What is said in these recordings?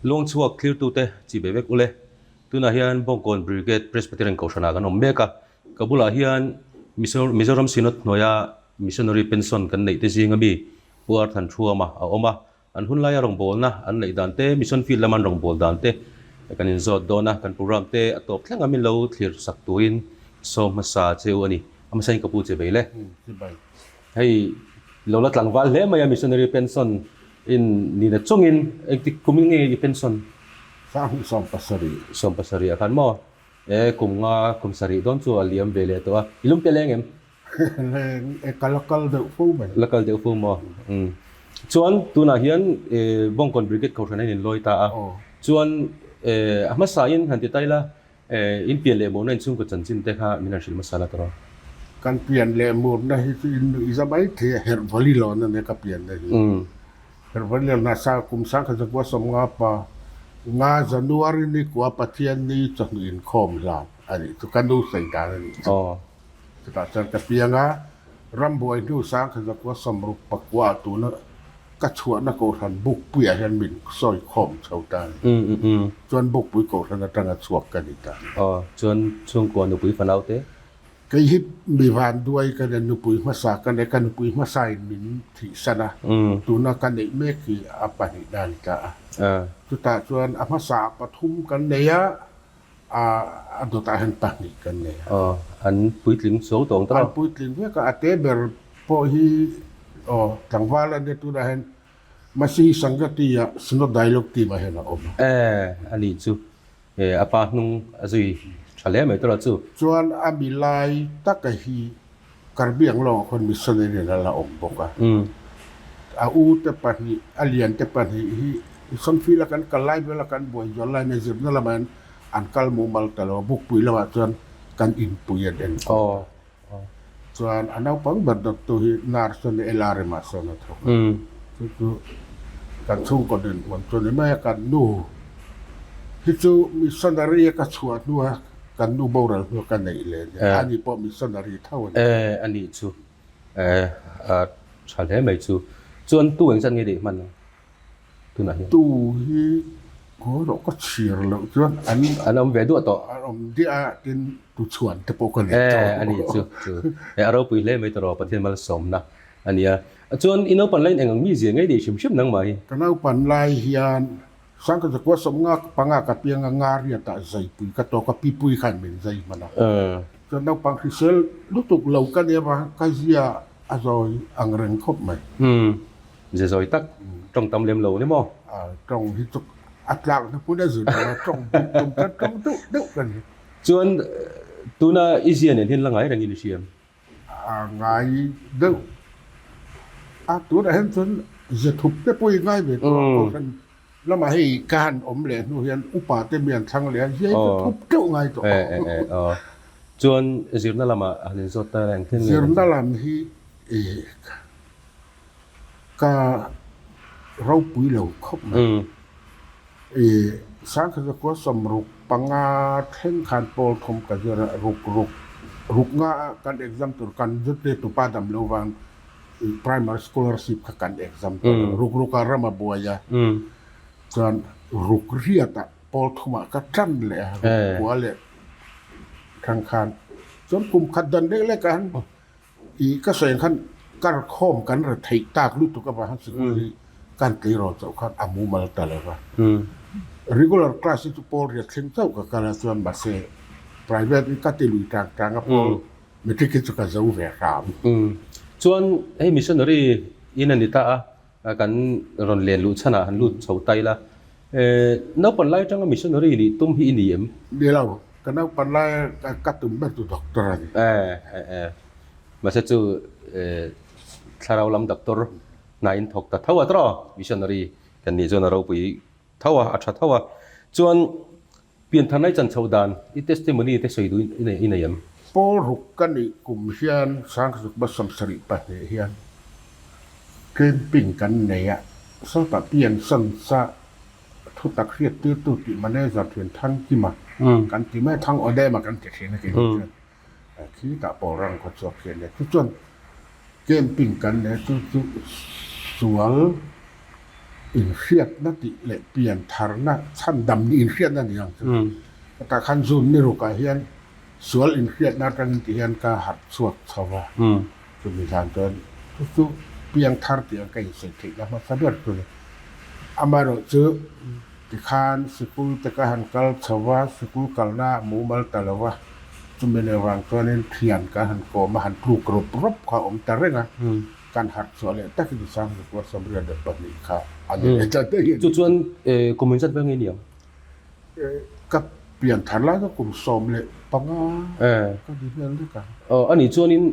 Luangchhuak thlirtute chi ve vek ule. Tunah hian Bawngkawn Brigade Presbyterian Kohhranah kan awm mek a. Ka bulah hian Mizoram Synod hnuaia Missionary Pension kan neih te zinga mi Pu Arthan Thuama a awm a. An hun laia rawngbawlna an neih dan te, mission field lama an rawngbâwl dan te kan inzawt dawn a, kan programme te a tawp thleng a min lo thlir sak turin sawm hmasa che u a ni. A hmasain ka pu che vei le. Hei lo la tlangval hle mai a missionary pension in nina chungin engtik kum in nge i pension? Sanghnih 70. 70 ah khan maw? E kum nga kum sarih dawn chu a liam ve leh tawh a, i lung tel eng em? Leng e ka la kal deuh fo mai. La kal deuh fo maw? Umm. Chuan tunah hian e Bawngkawn Brigade Kohhran hian in lawi ta a. Chuan e a hmasa in han ti ta ila e in pian leh murna inchhungkaw chanchin te kha min han hrilh hmasa la tawh. Kan pian leh murna hi chu in nuih za mai thei a, herh vali lawn a nia ka pianna hi. Herh vali lawn a sa kum 1950 nga January ni kua Pathian ni chawhnu inkhawm hlan a nih chu ka nu sawi dan a nih chu. Chutah chuan ka piang a, rambuai hnu 1969 ah tuna ka chhuahna kohhran Bukpuiah hian min sawi khawm chho ta a ni. Chuan Bukpui kohhran atanga chhuak ka ni ta. Aw, chuan chhungkua nupui fanau te? Kei hi mi vanduai ka nia, nupui hmasa ka nei, ka nupui hmasain min thihsan a, tuna ka neih mek hi a pahnihna a ni ta a. Chutah chuan a hmasa pathum kan nei a, A dawtah hian pahnih kan nei a. Aw, an puitling chho tawh ang tawh. An puitling vek a, a te ber pawh hi aw tlangval a nia tunah hian Masihi Sangati-ah Synod Dialogue Team-ah hian a awm a. E, a nih chu. E, a pa hnung a zui tha hle mai tawh chu. Chuan a mi lai taka hi Karbi Anglong ah khuan missionary in a la awm bawk a. A u te pahnih, a lian te pahnih hi Samfil a kan kal lai vel a kan buai zual lai nia zirna lamah hian an kal mumal ta lo a, Bukpui lamah chuan kan inpui an enkawl ta. Chuan a naupang ber dawttu hi nurse a ni LRM ah sawn a thawk a. Chu chu kan chhungkaw dinhmun chu a ni mai a, kan nu hi chu missionary a ka chhuah hnua Kan nu boral hnu ka neih leh nia, ani pawh missionary tho a ni. E, a nih chu. E, a tha hle mai chu. Chuan tu engzat nge deih hman ang tunah hian? Tu hi ngawi rawh ka chhir loh chuan an An awm ve duah tawh. An awm diah a, tin tu chhuan te pawh ka nei tawh. E, a nih chu. Chu. E, a ropui hle mai tawh rawh, Pathian malsawmna a nia. Chuan i naupan laiin eng ang mizia nge deih hrim hrim nangmah hi? Ka naupan lai hian Sangka zakua sawmnga panga ka pianga nga riatah zaipui ka tawk a, pipui khan min zai hman a. Chuan naupang hrisel lutuk lo ka nia va, ka zia a zawi ang reng khawp mai. Umm, ze zawi tak, tawng tam lem lo ni maw? A, tawng hi chu a tlakna hmun a zir lo a, tawng duh tum chuan tawng deuh deuh ka ni. Chuan tuna i zia nen hian la ngai rengin i hria em? A ngai deuh a, tunah hian chuan zathup te pawh i ngai ve tawh a, kohhran lamah hei ka han awm leh hnu hian upa te mi an thlang leh a, zia hi chu thup teuh ngai tawh. Chuan zirna lamah han inzawt ta reng thin nge? Zirna lam hi ka ropui lo khawp mai. Sangkhat 65 thleng khan pawl thum ka zir a, ruk ruk ruk nga ah kan exam tur kan zirtir tupa dam lo vang primary scholarship kha kan exam tur a, ruk ruk ah ram a buai a, chuan ruk riat ah pawl thum ah ka tan leh a, ruk kua leh thang khan chuan kum khat dan lek lek ah han I ka sawi ang khan kar khawm kan ra theih tak lutuk avang khan sikul hi kan tleirawl chauh khan a mumal ta lo va. Regular class hi chu pawl riat thleng chauh ka kal a chuan mahse private in ka ti lui tang tang a pawl matric hi chu ka zo ve hram. Chuan hei missionary in a ni ta a, kan rawn len luh chhanah han lut chho ta ila, naupan lai atanga missionary nih tum hi i ni em? Ni lo, Ka naupan lai ka tum ber chu doctor a ni. Eh, mahse chu thlarau lam doctor hna in thawk ta tho a tawh missionary kan nih chuan a ropui tho a, a tha tho a. Chuan piantharna i chan chhoh dan i testimony te sawi duh i nei em? Pawl ruk ka nih kum hian Sangzukma 72 hian camping kan nei a, sawtah piansan sa Thutak hriattirtu tih manager thian Thangkima kan ti mai a, Thang Awdema kan ti thin a kei chuan khitah pawh rang khaw chhuak hian nia. Chu chuan camping kan nei a, chu chu sual Inhriatna tih leh piantharna chhandam ni inhriatna ni ang chu. Tah khan June ni rukah hian sual inhriatna atangin ti hian ka harh chhuak chho va. Chumi zan chuan chu chu piangthar tih ang ka insawi theihna hmasa ber chu a ni. Amaherawhchu tikhan sikul te ka han kal chho va, sikul kalna a mumal ta lo va, chumi leh vang chuanin thian ka han kawm a, han tluk rawp rawp kha a awm ta reng a. Kan harh chhuah leh takin Sangzukua 72 kha a ni leh ta daih a ni. Chu chuan kum inzat vel nge ni ang? Ka pian thar lai kha kum 15 ka ni vel lek ang. A nih chuanin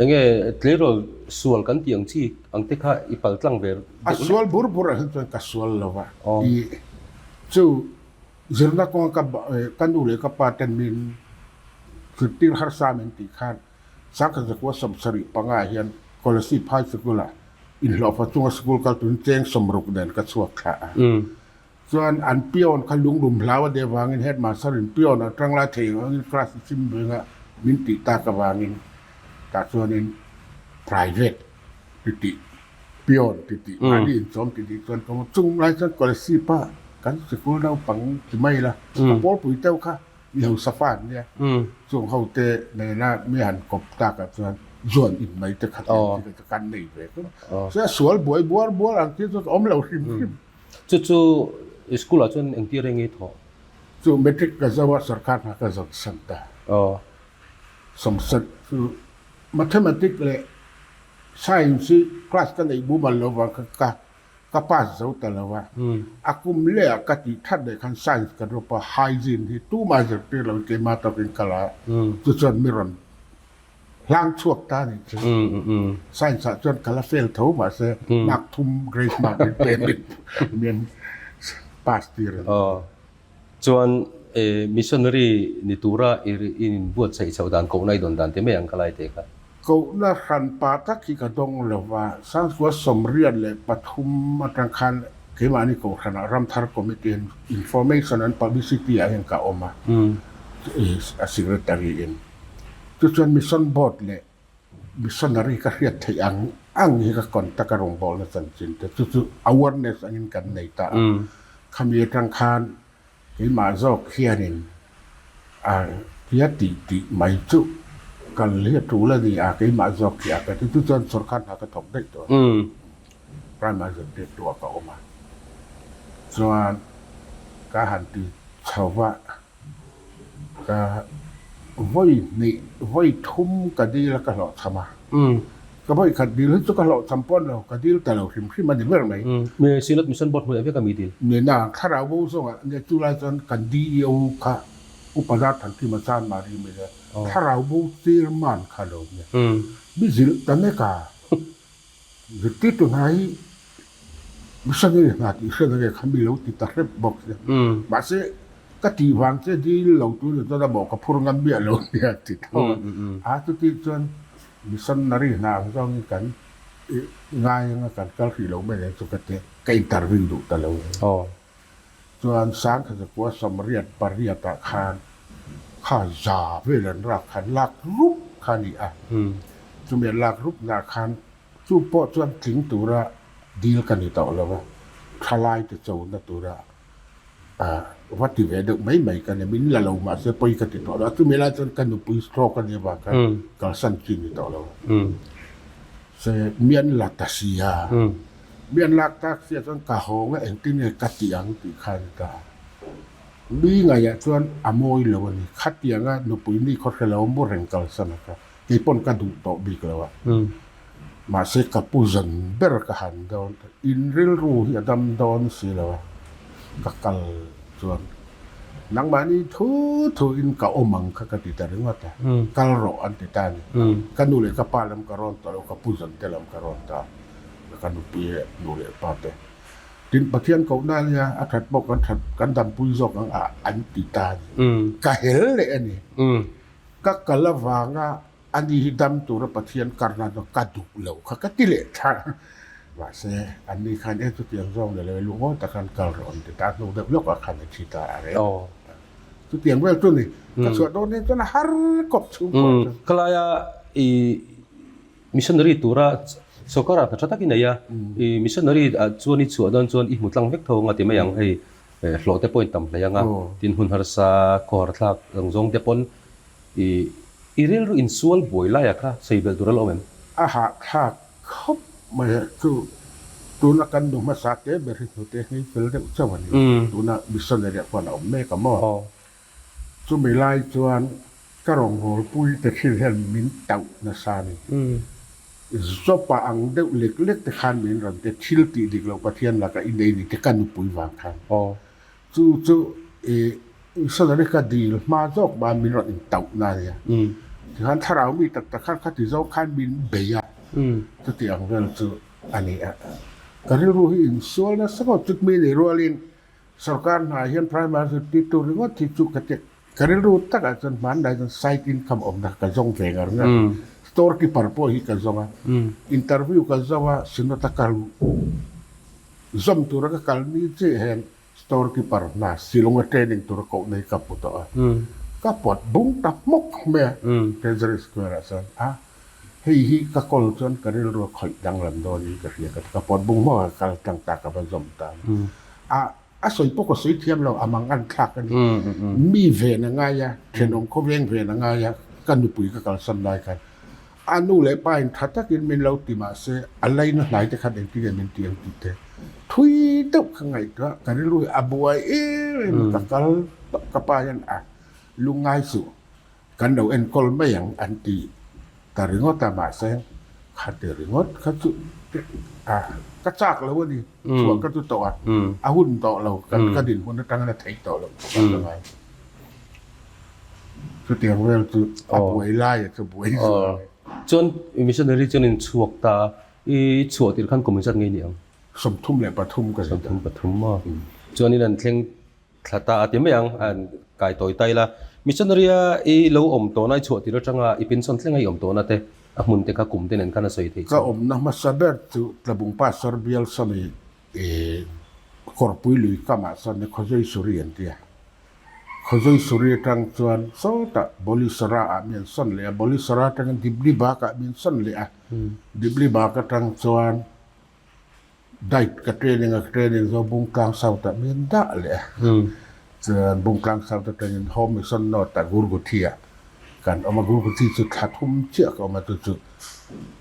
enge tleirawl sual kan tih ang chi ang te kha i pal tlang ve deuh lek? A sual bur bur ah hian chuan ka sual lo va. Chu zirna kawnga ka nu leh ka pa ten min zirtir harsa min tih khan Sangkhat 75 ah hian Kolasib High School ah inhlawhfa chunga school kal turin cheng 60 nen ka chhuak thla a. Chuan an peon kha lunglum hlau a deh vangin headmaster in peon a tang lai thei ang angin class i chim venga min tih tak avangin tah chuanin private ti tih peon ti tih mahni inchawm ti tih chuan ka chung lai chuan Kolasib a kan sikul naupang ti mai la ka pawlpui deuh kha Mi hausa fa an nia. Chung ho te nena mi han kawp tak ah chuan zuan in mai te kha te chu kan nei ve tlat a. Chuan sual buai buar buar ang khi chu awm lo hrim hrim. Chu chu school ah chuan engtir eng nge thawh? Chu matric ka zo a sarkar hna ka zawt san ta. Sawmsat chu mathematic leh science hi class ka neih mumal lo vang kha ka Ka pass zo ta lo a, a kum leh ah ka tih that leh khan science ka drop a, hygiene hi tumah zirtir lo in keimah tawkin ka la a, chu chuan mi rawn hlang chhuak ta a nih chu. Science ah chuan ka la fail tho mahse mark thum grace mark in pe min min pass tir a ni. Chuan missionary ni tura i inbuatsaih chhoh dan kohna i dawn dan te mai ang ka lai te kha. Kohna hranpa tak hi ka dawng lo va, Sangkua 83 atang khan keimahni kohhranah Ramthar Committee in Information and Publicity ah hian ka awm a, a secretary in. Chuchuan Mission Board leh Missionary ka hriat theih ang ang hi ka contact a rawngbawlna chanchin te chu chu awareness angin kan nei ta a. Khami atang khan keimah zawk hianin a tia tih tih mai chu kal hi a tul a ni a, keimah zawk hi a ka ti. Chu chuan sorkar hna ka thawk daih tawh a. Primary zirtirtu ah ka awm a. Chuan ka han ti chho va. Ka vawi hnih, vawi thum ka dil a ka hlawhchham a. Ka vawi khat dil hi chu ka hlawhchham pawn lo, ka dil ta lo hrim hrim a ni ber mai. Me Synod Mission Board hmuiah vek a mi dil? Me na, thlarau bo zawngah nia chu lai chuan kan DEO kha Upa Zarthankima Chanmari mai nia, thlarau bo chairman kha lo nia. Mi zilh ta nek a, Zirtirtu hna hi missionary hna tih hriat ange kha mi lo ti ta hrep bawk sia. Mahse ka tih vang che dil lo tur ni chuan a mawh ka phur ngam miah lo nia ti tho a. A chutih chuan missionary hna ang zawngin kan ngai anga kan kal hrih lo mai ang chu ka tia ka interview duh ta lo. Chuan 1988 ah khan kha za vel an rak khan lak rup kha a ni a. Chumi an lak rup nah khan chu pawh chuan tling tura dil ka ni tawh lo va, thalai te chona tura va ti ve deuh mai mai ka ni. Min la lo mahse pawi ka ti tawh lo a, chumi lai chuan ka nupui stroke a nih avang khan kalsan chi ni tawh lo. Se mi an la ta si a. Mi an lak tak sia chuan ka hawng a engtin nge ka tih ang tih kha a ni ta. Mi ngaiah chuan a mawi lo a ni. Khatianga nupui ni khaw hre lo mu reng kalsan a kha kei pawn ka duh tawh bik lo a. Mahse ka pu zan ber ka han dawn ta. In rilru hi a dam dawn si lo a. Ka kal chuan nangmahni thu thu in ka awm ang kha ka ti ta ringawt a. Kal rawh an ti ta a ni. Ka nu leh ka pa lam ka rawn ta lo, ka pu zan te lam ka rawn ta. Ka nupui leh nu leh pa te. Tin, Pathian kohna a nia, a that pawh kan that, kan dampui zawk ang a an ti ta a ni. Ka hel leh a ni. Ka kal avanga ani hi dam tura Pathian karna chu ka duh lo kha ka ti leh tha. Mahse, anni khan e chutiang zawng leh lo lungawi tak khan kal rawh an ti ta a, hnu deuh lawkah khan a thi ta a reng. Chutiang vel chu ni. Ka chhuah dawn hian chuan a har kawp chhung pawh chu. Khalaia i Missionary tura Sawrkarah hna tha tak i nei a, i missionary ah chuan i chhuah dawn chuan i hmu tlang vek tho ang a ti mai ang, hei hlawh te pawh in tam hlei ang a, tin hun harsa khawhar thlak ang zawng te pawn i i rilru insual buai laiah kha sawi belh tur a la awm em? A hahthlak khawp mai a, chu tuna kan nu hmasa te ber hi hnute nghei fel deuh chauh a ni, tuna missionary ah khuan a awm mek a maw? Chumi lai chuan ka rawngbawlpui te thil hian min tauh nasa a ni. Zawpa ang deuh lek lek te khan min rawn ti, thil tih dik loh Pathian lakah i nei ni te ka nupui vang khan. Chu chu i missionary ka dil hma zawk ban min rawn intauh na a nia. Tikhan thlarau mi tak tak khan khati zawk khan min bei a, chuti ang vel chu a ni a. Ka rilru hi insual nasa ngawt chutmi nei rualin Sorkar hna hian primary zirtirtu ringawt hi chu ka ti ka rilru takah chuan hmanlai chuan side income awmna ka zawng ve ngar ngar. Store keeper pawh hi ka zawng a, interview ka zawng a, Synod a kal zawm tura ka kal ni chiah hian store keeper hna Shillong a training tura kohna hi ka hmu tawh a, ka pawt bung ta hmawk mai a Treasury Square ah chuan a hei hi ka kawl chuan ka rilru a khawih danglam dawnin ka hria ka ti ka pawt bung hmawk a ka kal tlang ta ka va zawm ta a a sawi pawh ka sawi thiam lo a mang an thlak a ni mi ven a ngai a thenawm khawveng ven a ngai a ka nupui ka kalsan lai khan a nu leh pa in tha takin min lo ti mah se a laina hnai te khan engtin nge min ti ang tih te thui deuh ka ngaihtuah ka rilru hi a buai em em a ka kal tawp ka pa hian a lungngai suh Kan lo enkawl mai ang an ti ta ringawt a, mahse kha ti ringawt kha chu a ka chak lo a ni, chhuah ka chu tawh a, a hun tawh lo, kan ka dinhmun atangin a theih tawh loh tawh ka ngai. Chutiang vel chu a buai lai a chu buai zual a ni. Chuan missionary chuan in chhuak ta a, i chhuah tirh khan kum engzat ngei ni ang? 33 ka ni ta. 33 maw? Chuanin an thleng Thla ta a ti mai ang, an kai tawi tai la. Missionary a i lo awm tawhna, i chhuah tir atanga i pension thleng a i awm tawhna te, a hmun te kha kum te nen khan a sawi theih Ka awmna hmasa ber chu Tlabung Pastor bial sawmi i Kawrpui lui kamah chuan ni Khawzui Suri an ti a. Khawzui Suri atang chuan sawtah Bolisara ah mi an sawn leh a, Bolisara atangin Dibli Bagh ah mi an sawn leh a, Dibli Bagh atang chuan Diet ka training a, ka training zawh Bungtlang South ah min dah leh a. Chuan Bungtlang South atangin Home Mission North ah Gurguthi ah kan awm a, Gurguthi chu thla thum chiah ka awm a, chu chu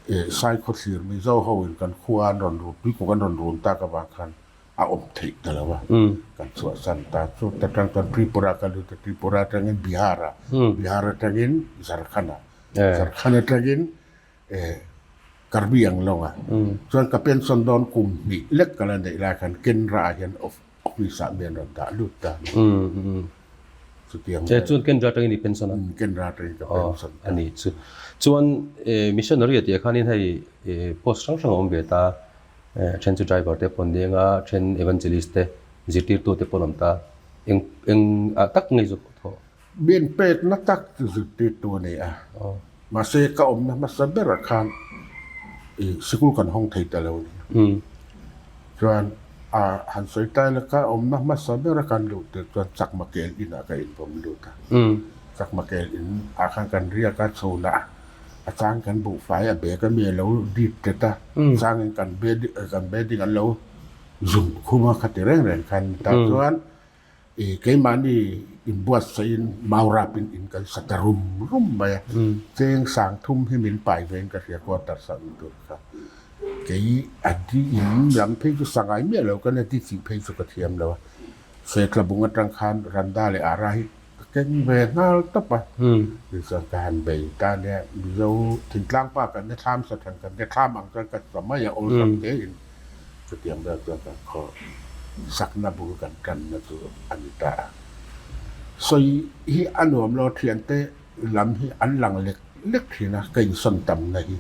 Saikhawthlir Mizo ho in kan khua an rawn run, tuikuk an rawn run tak avang khan a awm theih ta lo a, kan chhuahsan ta. Chu ta tang chuan Tripura ka lut a, Tripura atangin Bihar ah, Bihar atangin Jharkhand ah, Jharkhand atangin Karbi ang lawng a, chuan ka pension dawn kum hnih lek ka la neih lai khan Kendra ah hian office ah mi an rawn dah lut ta a ni. Chutiang Che chuan Kendra atangin i pension a? Kendra atangin ka pension ta. A ni chu. Chuan missionary a tih khanin hei post hrang hrang a awm ve ta, then chu driver te pawh an ni anga, then evangelist te, zirtirtu te pawh an awm ta. Eng eng ah tak ngei zawk thawh? Min pekna tak chu zirtirtu a ni a, mahse ka awmna hmasa berah khan i sikul kan hawng thei ta lo a ni. Chuan a han sawi tai la ka awmna hmasa bera kan luh tir chuan chakma kel inah ka inpawm lut a. Chakma kel in ah khan kan riak a, chhunah a chang kan buhfai a bag a mi a lo dip tet a, changin kan kan bedding an lo zun khum a khati reng reng khan tah chuan I keimahni inbuatsaih in Maurap in in kan sa ta rum rum mai a, cheng sang thum hi min pai ve in ka hria quarter sak ni tur kha. Kei a di in lam phei chu sa ngai miah lo kan a di chih phei chu ka thiam lo a, Setlabung atang khan Randa leh Ara hi ka keng ve nghal tawp a, tichuan ka han bei ta nia Mizo thingtlang pa kan ne thlam sa than kan ne thlam ang chuan ka sa mai a awlsam te in. Chutiang vel chuan kan khaw sakna bul kan tanna chu a ni ta a. Sawi hi a nuam lo, thiante lam hi an lang lek lek thin a, ka insawn tamna hi.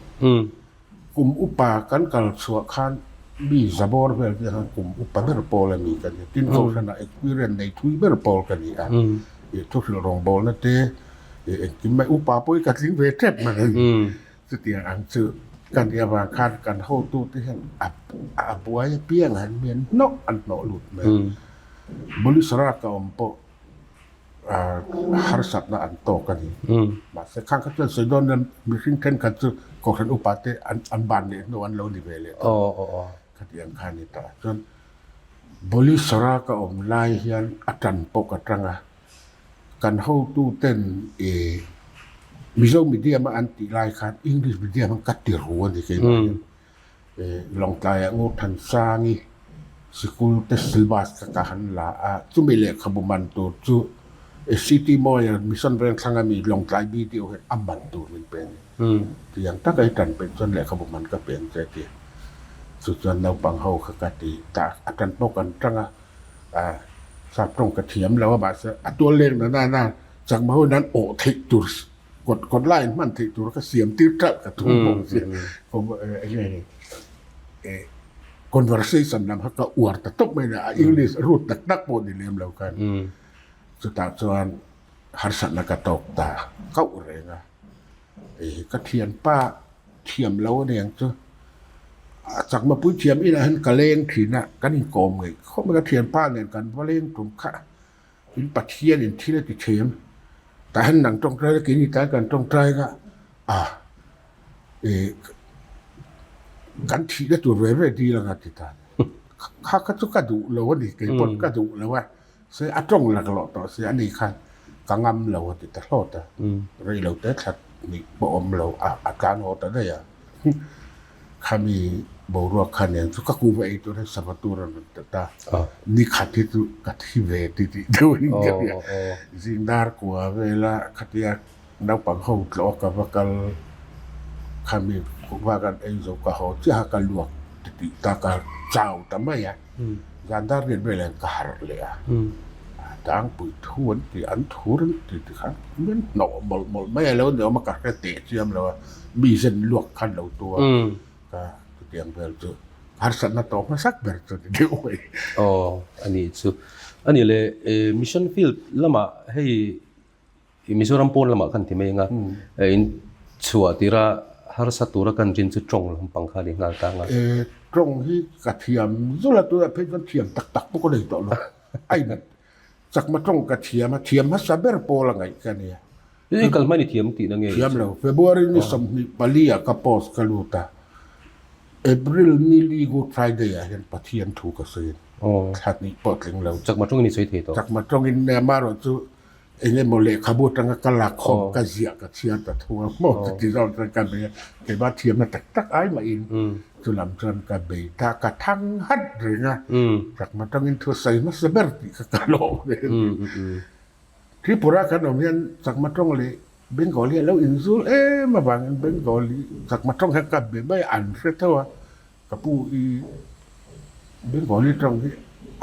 Kum upa kan kal chhuah khan mi zabawr vel te khan kum upa ber pawl a ni ka ni. Tin kohhranah experience nei thui ber pawl ka ni a. Thuhrilh rawngbawlna te engkim mai upa pawh hi ka tling ve tep mai a ni. Chutiang ang chu kan nih avang khan kan hotute hian a buai apiang han mi an hnawh an hnawh lut mai. Bolisara ka awm pawh Harsatna an tawk a ni. Mahse khang kha chuan sawi dawn nen mihring thenkhat chu Kohhran upa te an ban leh hnu an lo ni ve leh tawh. Khatiang kha a ni ta. Chuan Bolisara ka awm lai hian a tan pawh ka tang a, kan hotu ten ih Mizo medium a an tih lai khan English medium an ka ti ru a ni keimah hian. Lawngtlaiah Ngurthansangi sikul te syllabus kha ka han la a, chumi lehkhabu man tur chu City Mawia Mission Vengthlang ami Lawngtlai BDO hian a man tur min pe a ni. Tiang taka i tan peih chuan lehkhabu man ka pe ang che a ti. Chu chuan naupang ho kha ka ti ta, a tan pawh kan tang a, sap tawng ka thiam lo a mahse a tual leng na nana chakma ho in an awh theih tur Kawt kawt laiin hman theih tur ka siam tir ṭalh ka tum bawk si. Conversation lam kha ka uar ta tawp mai a, English root tak tak pawh ni lem lo khan. Chutah chuan harsatna ka tawk ta kauh reng a. Ka thianpa thiam lo a niang chu a chakma pui thiam inah hian ka leng thin a, kan inkawm ngei khawp mai. Ka thianpa nen kan va leng tum kha. In Pathian in thil a ti thiam. Tah hian nang tawngtai la keini tlai kan tawngtai nga a ih kan thihna tur ve ve dil anga ti ta. Kha kha chu ka duh lo a ni kei pawh ka duh lo a se a tawng laklawh tawh si a ni khan ka ngam lo a ti ta hlawt a. Rei lo te thlat nih pawh awm lo a a tlan haw ta daih a. Khami boruak kha nen chu ka kuva ei tur hian sava tur a rawn ta ta. Ni khat hi chu ka thi ve ti tih deuh in ka hria. Zing dar kua vela khatia naupang ho tlawh a ka va kal khami kuva kan ei zo ka haw chiah a ka luak ti tih ta ka chau ta mai a. Zan dar riat velah hian ka harh leh a. Tlangpui thu an ti an thur an ti ti khan min hnawh mawlh mawlh mai a lo ni awm a ka hre teh chiam lo a mi zen luak khan lo tu a ka chutiang vel chu harsatna tawh hmasak ber chu ni deuh mai. Aw a nih chu. A nih leh mission field lamah hei Mizoram pawn lamah khan ti mai anga in chhuah tira harsa tura kan rin chu tawng lampang kha a ni nghal tang a. Tawng hi ka thiam zul a tunah phei chuan thiam tak tak pawh ka nei tawh lo. A in chakma tawng ka thiam a, thiam hmasa ber pawl a ngaih ka nia. I kal hman i thiam tihna nge? Thiam lo. February ni 24 ah ka post ka lut a, April ni li Good Friday ah hian Pathian thu ka sawi a ni. Thla hnih pawh tling lo. Chakma tawngin i sawi thei tawh? Chakma tawngin amaherawh chu Eng emaw lehkhabu atanga ka lak khawm ka ziah ka chhiar ta thung a maw chuti zawng chuan ka bei a, keimah thiamna tak tak ai mahin chu lam chuan ka bei ta, ka thang hat reng a, chakma tangin thu sawi hmasa ber tih kha ka lawm ve a ni. Tripura kan awm hian chakma tawng leh Bengali a lo inzul em avangin Bengali chakma tawng hian ka be mai a, an hre tho a, ka pu i Bengali tawng hi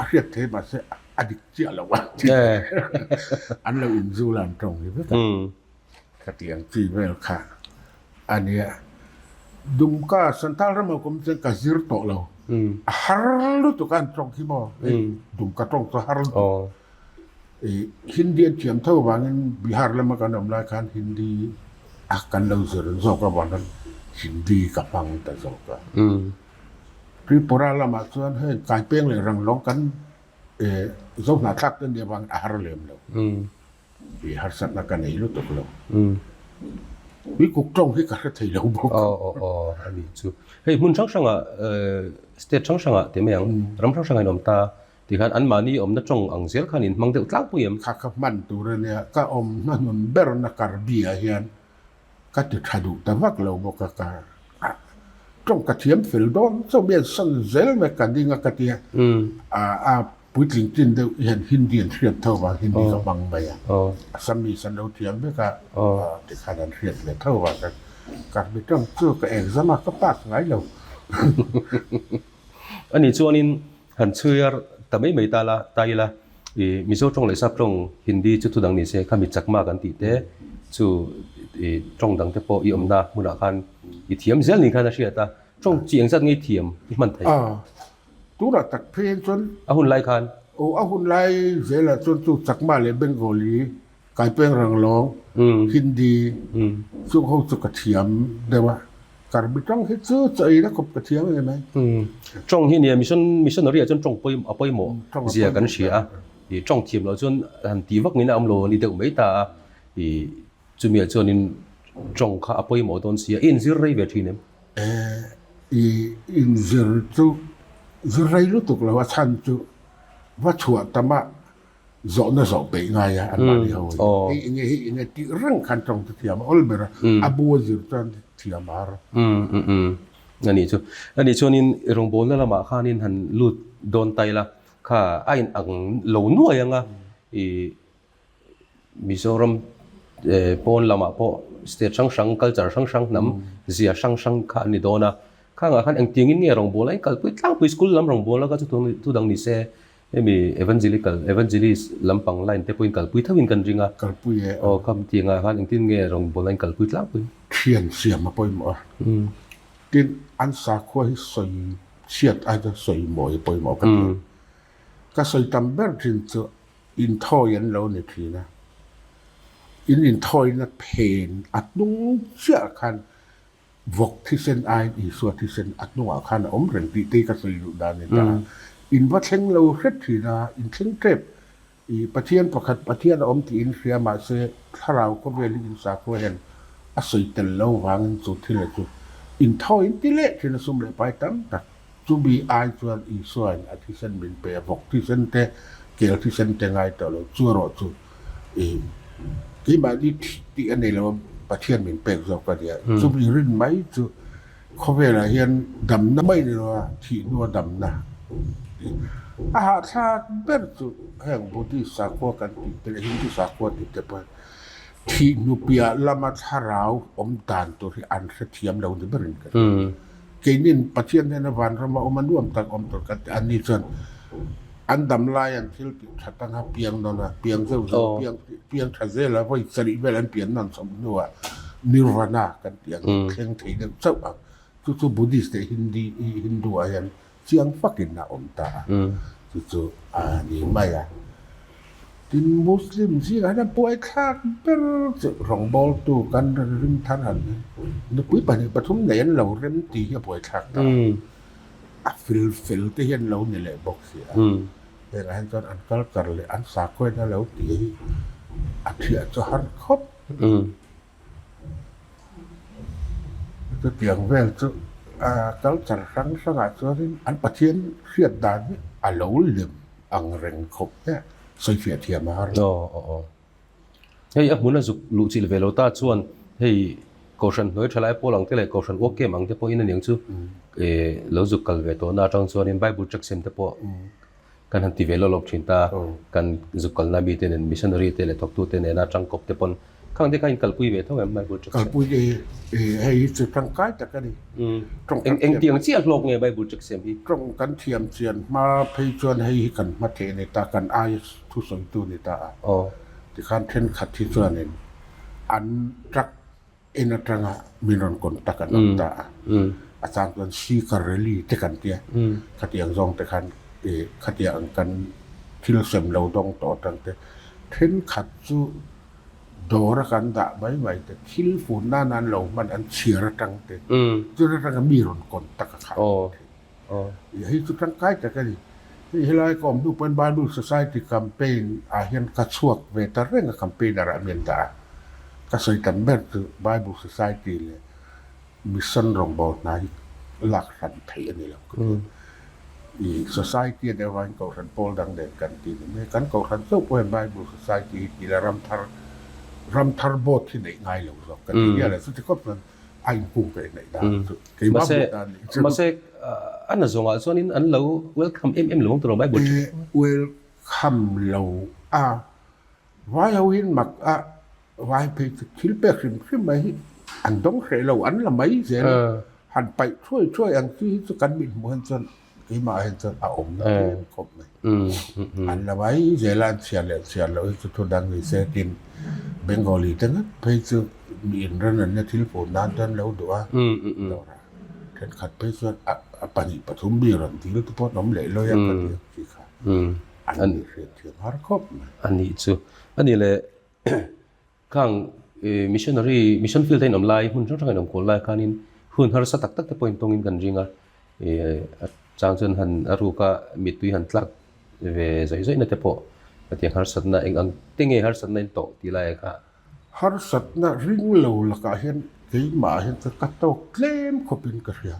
a hriat thei mahse a dik chiah lo a ti an lo inzul a an tawng hi vek a khatiang chi vel kha a nia Dumka Santal ram ho kawm chuan ka zir tawh lo a har lutuk a an tawng khi maw Dumka tawng chu a har lutuk Hindi an thiam tho avangin Bihar lama kan awm lai khan Hindi a kan lo zir zawk avang khan Hindi ka hmang ta zawk a. Tripura lamah chuan heng kaipeng leh ranglawng kan zo hnahthlak te nia vangin a har lem lo. I harsatna ka nei lutuk lo. Tui kuk tawng hi ka hre thei lo bawk. Aw aw aw a nih chu. Hei hmun hrang hrangah state hrang hrangah ti mai ang ram hrang hrangah in awm ta tikhan anmahni awmna tawng ang zel khan in hmang deuh tlangpui em? Kha ka hman tur a nia ka awmna hnun berna Karbi ah hian Ka ti tha duh ta vak lo bawk a, ka tawng ka thiam fel dawn chauh mi an san zel mai ka ding a ka ti a, a puitling chin deuh hian Hindi an hriat tho vang Hindi ka hmang mai a, Assamese an lo thiam vek a, tikhan an hriat ve tho vang ka Karbi tawng chu ka exam a ka pass ngai lo. Ani chuanin Han chhuiar ta mai mai ta la, ta ila, i Mizo tawng leh Sap tawng Hindi chu thu dang ni se, khami chakma kan tih te chu i tawng dang te pawh i awmna hmunah khan i thiam zel ni khan a hriat a, tawng chi engzat nge i thiam i hman thei? A, tunah tak phei hian chuan. A hun lai khan. Aw, a hun lai zelah chuan chu chakma leh Bengali Kaipeng Ranglawng, Hindi, chung ho chu ka thiam deuh a, Karbi tawng hi chu chaw ei na khawp ka thiam em mai. Tawng hi nia mission missionary ah chuan tawng a pawimawh zia kan hria a. I tawng thiam loh chuan han tih vak ngei na awm lo a ni deuh mai ta a. I chumi ah chuanin tawng kha a pawimawh dawn si a, i inzir rei ve thin em? I inzir chu zir rei lutuk lo a chhan chu va chhuah tam a zawhna zawh peih ngai a anmahni ho hi. Hei enge hei enge tih reng khan tawng chu thiam a awl ber a, a bu a zir chuan thiam a har. A nih chu. A nih chuanin rawngbawlna lamah khanin han lut dawn ta ila kha a in ang lo nuai ang a, i Mizoram pawn lamah pawh state hrang hrang, culture hrang hrang, hnam zia hrang hrang kha an ni dawn a. Khangah khan engtiangin nge rawngbawlna in kalpui tlangpui school lam rawngbawlna kha chu thu dang ni se hemi evangelical, evangelist lampang line te pawhin kalpui thauhin kan ring a. Kalpui e. Aw kham tiangah khan engtin nge rawngbawlna in kalpui tlangpui? Thian siam a pawimawh a. Tin, an sakhua hi sawi chhiat ai chuan sawi mawi a pawimawh ka ti a. Ka sawi tam ber thin chu Inthawi an lo ni thin a, in inthawina phen a hnung chiah khan vawk thisen aiin Isua thisen a hnungah khan a awm reng tih te hi ka sawi duh dan ni ta. In va thleng lo hret thin a, in thleng tep. I Pathian pakhat Pathian a awm tih in hria mahse thlarau khawvel hi in sakhua hian a sawi tel lo vangin chu thil a chu inthawi in ti leh thin a sum leh pai tam tak. Chumi ai chuan Isuain a thisen min pe a, vawk thisen te, kel thisen te ngai tawh lo. Chu erawh chu i keimahni thih tih a nei lo a, Pathian min pek zawk a nia. Chumi rin mai chu khawvelah hian damna mai ni lo a, thih hnua damna a hahthlak ber chu heng Buddhist sakhua kan tih te leh Hindu sakhua tih te pawh hian thih hnu piah lama thlarau awm dan tur hi an hrethiam lo ni berin ka hria. Keinin Pathian hnena vanrama awm a nuam tak awm tur kan ti. Anni chuan an dam lai an thil tih tha tanga piang nawn a, piang zeuh zeuh, piang piang tha zel a, vawi sarih vel an pian nawn chawm hnuah Nirvana kan tih ang thleng thei deuh chauh ang. Chu chu Buddhist leh Hindi Hindu ah hian chiang fakin a awm ta a. Chu chu a ni mai a. Tin, Muslim zingah hian buaithlak ber chu rawngbawltu kan ring thar han nupui pahnih pathum nei an lo rem tih hi a buaithlak ta a. A fil fel te hian lo ni leh bawk si a. Hengah hian chuan an culture leh an sakhaw-in a lo tih hi a thiah chu har khawp. Chutiang vel chu culture hrang hrangah chuanin an Pathian hriat dan hi a lo lem ang reng khawp hle sawifiah thiam a har. Aw aw aw. Hei a hmun a zuk luh chilh ve lo ta chuan hei Kohhran hnuai tha lai pawl ang te leh Kohhran uak kem ang te pawhin aniang chu lo zuk kal ve tawhna atang chuanin Bible tract sem te pawh Kan han ti ve lawk lawk thin ta, kan zuk kalna mite nen, missionary te leh thawktute nena tangkawp te pawn khang te kha in kalpui ve tho em Bible Tract? Kalpui e, hei hi chu tangkai tak a ni. Eng eng tiang chiah hlawk nge Bible Tract siam hi? Tawng kan thiam chian hma phei chuan hei hi kan hma theh a ni ta, kan aia thusawitu a ni ta a. Tikhan thenkhat hi chuanin an tract En atanga min rawn contact an awm ta a, a chang chuan seeker rally te kan tia, khatiang zawng te khan khatiang kan thil sem lo dawng tawh atang te thenkhat chu dawr a kan dah mai mai te thil fun nan an lo hman an chhiar atang te chun atanga mi rawn contact a kha hei chu tangkai tak a ni. Hei helai ka awm hnu pawn Bible Society campaign ah hian ka chhuak ve ta reng a campaigner ah mian dah a. Ka sawi tam ber chu Bible Society leh Mission rawngbâwl hna hi lak hran theih a ni lo ka ti. I Society a deuh avangin Kohhran pawl dang nen kan ti ni mai. Kan Kohhran chauh pawh hian Bible Society hi ti ila ramthar ramthar board hi neih ngai lo zawk ka ti hial a. Chuti khawp chuan a inkung ka inneih dan chu keimah hmuh dan nih chu. Mahse a na zawngah chuanin an lo welcome em em lo ang tawh Bible chu. Welcome lo a, vai ho hin mak a, vai phei chu thil pek hrim hrim mai hi an dawng hreh lo, an la mai zel a, han paih thuai thuai ang chi hi chu kan mithmuh hian chuan keimah hian chuan a awm na tlem khawp mai. An la mai zel a, an chhiar leh chhiar loh hi chu thu dang ni se tin Bengali te ngat phei chu mi inren an nia thil fun nan te an lo duh a, dawrah thenkhat phei chuan a pahnih pathum mi rawn dil te pawh an awm leh lawi a ka ti ang chi kha an ni hriatthiam har khawp mai. A nih chu. A nih leh Khang missionary, mission field a inawm lai, hmun hrang hrang a inawm kual lai khanin hun harsa tak tak te pawh intawngin kan ring a, a chang chuan han a ruka mittui han tlak ve zawih zawihna te pawh Hetiang harsatna eng ang te nge harsatna in tawh tih lai kha? Harsatna ring lo lakah hian keimah hian ka ka tawk tlem khawpin ka hria.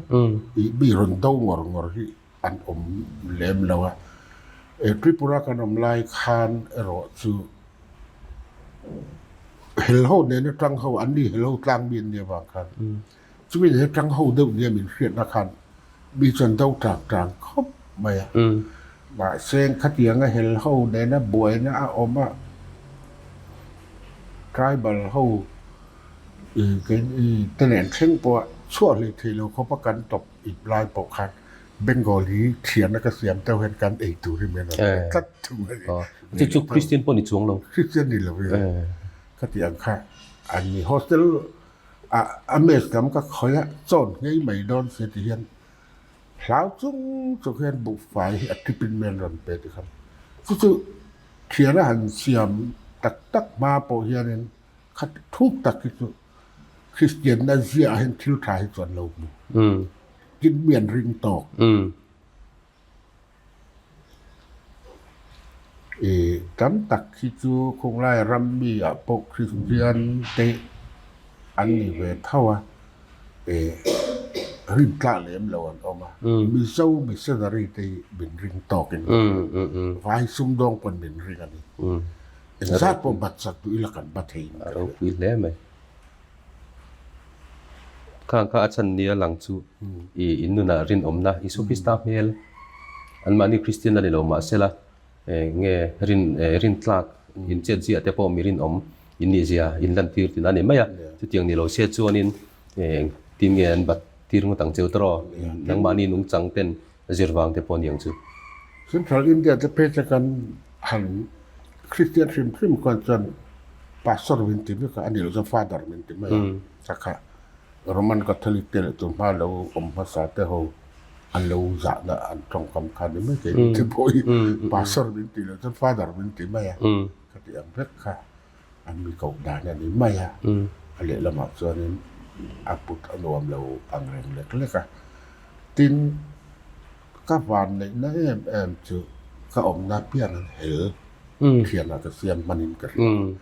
Ih mi rawn do ngawr ngawr hi an awm lem lo a. Tripura kan awm lai khan erawh chu helho nena tang ho an ni helho tlang mi an nih avang khan Chumi leh tang ho deuh nia min hriatna khan mi chuan do tang tang khawp mai a. Mahse khatianga hel ho nena buaina a awm a, tribal ho te nen thleng pawh a chhuah hlei thei lo khawp a kan tawp ip lai pawh khan Bengali thianna ka siam teuh hian kan ei tur hi min rawn pe tlat thung a ni. Chu chu Christian pawh ni chuang lo. Christian ni lo in khatiang kha an ni. Hostel A mess lam ka khawi a, chawn ngei mai dawn si ti hian hlau chung chung hian buhfai hi a tipin mai an rawn pe ti khan. Chu chu thian a han siam tak tak hma pawh hianin khat thuk tak hi chu Kristianna ziah hian thil tha hi chu an lo hmu. Tin mi an ring tawk. I tam tak hi chu khawng lai ram mi ah pawh Kristian te an ni ve tho a, i rin tlak lem lo an awm a. Mizo missionary te hi min ring tawk in vai sumdawng pawn min ring a ni. Engzat pawh bat sak duh ila kan ba thei in ka hria. A ropui hle mai. Khang kha a chhan nia lang chu i in nunah rinawmna Isua Krista hmel anmahni Kristian a ni lo mahsela nge rin rin tlak in chet ziah te pawh mi rinawm in nih zia in lantir tihna a ni mai a. Chutiang ni lo se chuanin engtin nge an bat tir ngawt ang cheu tawh nangmahni nungchang ten zir vang te pawh a ni ang chu. Central India te phei chu kan han Kristian hrim hrim khan chuan Pastor min ti vek a, a nih loh chuan Father min ti mai a, ta kha Roman Catholic te leh tunhma lo awm hmasa te ho an lo zahna an tawngkam kha ni mai thei te pawh hi Pastor min tih loh chuan Father min ti mai a, ka tih ang vek kha an mi koh dan a ni mai a, a lehlamah chuanin a put a nuam lo ang reng lek lek a, tin Ka van neihna em em chu ka awmna piang an hel thianah ka siam hmanin ka hria.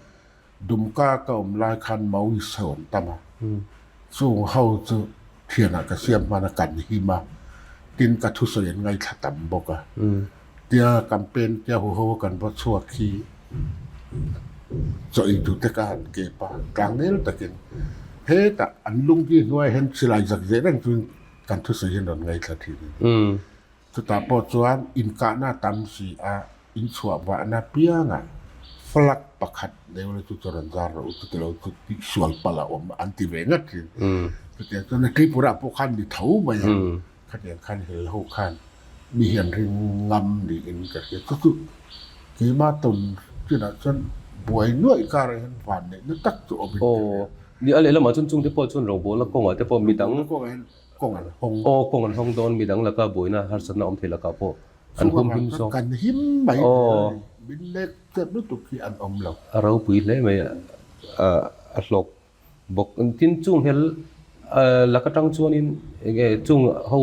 Dumka ka awm lai khan Maoist ho an tam a, chung ho chu thianah ka siam hman a kan him a, tin ka thusawi an ngaithla tam bawk a. Tia campaign tia huho a kan va chhuak hi chaw ei tute ka han kep a, tlangnel takin hetah an lungdi hnuaiah hian silai zak zeh reng chuin Kan thusawi hian rawn ngaithla thin a ni. Chutah pawh chuan inkahna a tam si a, inchhuah vahna piangah flag pakhat deuh la chu chu rawn zar rawh u, chuti lo chu tihsual palh a awm an ti ve ngat thin. Chutiang chuan Tripura pawh khan ni tho mai a, khatiang khan hel ho khan mi hian ring ngam niin ka hria. Chu chu keima tawn chinah chuan buai nuaih karah hian vanneihna tak chu awmin ka hria. Ni a lehlamah chuan chungte pawh chuan rawngbawlna kawngah te pawh midang kawng an hawng. Aw kawng an hawng dawn midang laka buaina harsatna awm thei lakah pawh an hum him zawk. Kan him mai thei a ni. Min lek chep lutuk hi an awm lo. A ropui hle mai a hlawk bawk. Tin chung hel lak atang chuanin enge chung ho